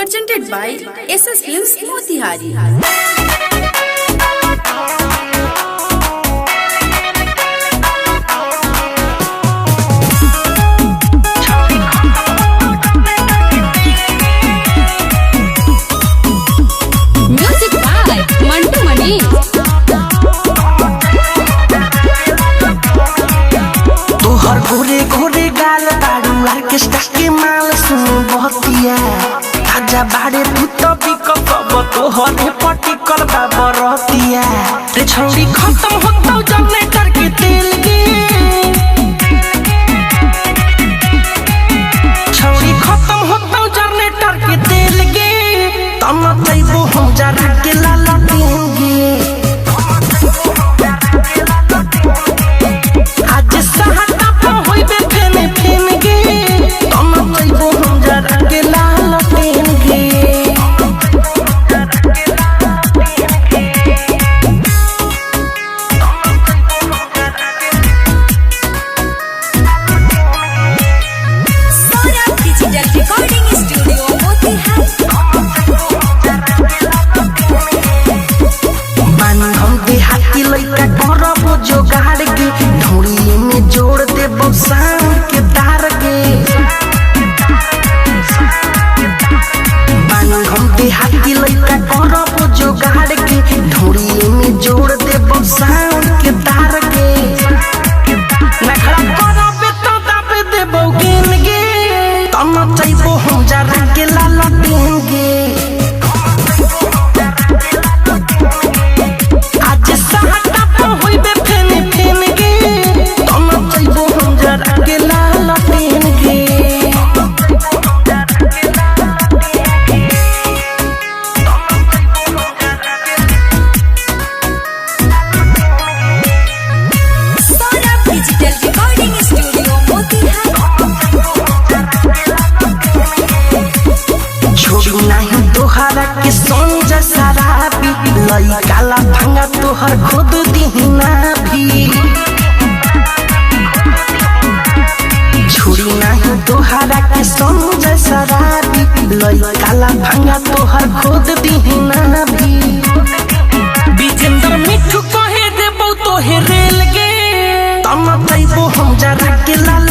Presented by SS Films Motihari. Music by Mantu Mani. तोहर गोरे गोरे गाल बारू आर्केस्ट्रा के माल सुन बहतिया ताजा बाड़े तू तो पिकअप तोहरे पटिकल बाबरतिया रे छौड़ी खत्म होतौ जनरेटर के तेल गे। छौड़ी खत्म होतौ जनरेटर के तेल गे, तम तैबो हम जरा के लाला देंगे। आज सहाटा पर होइबे फेन फेन गे, तम तैबो हम जरा के लाल पेन गे। Saurabh Digital Recording Studio Motihari. बानी हम देहाती लइका करब जोगाड़ के, ढोली में जोड़ देब साउंड के तार के। बानी हम देहाती लइका करब जोगाड़ के, ढोली में जोड़ देब साउंड के तार के। नखरा करबे तो दाबे देबौ गेन गे, तम चैबो हम जरा के लाला पेन गे। आज सहाटा पर होइबे फेन फेन गे, तम चैबो हम जरा के लाल पेन गे। Saurabh Digital Recording Studio Motihari. छोड़ी नाही तोहरा के संग शराबी, लइका ला भांगा तोहर खुद दीना भी। छोड़ी नाही तोहरा के संग शराबी, लइका ला भांगा तोहर खुद दीना भी। विजेंद्र मिठू कहे देबौ तोहे रेल गे, तम तैबो हम जरा के लाल।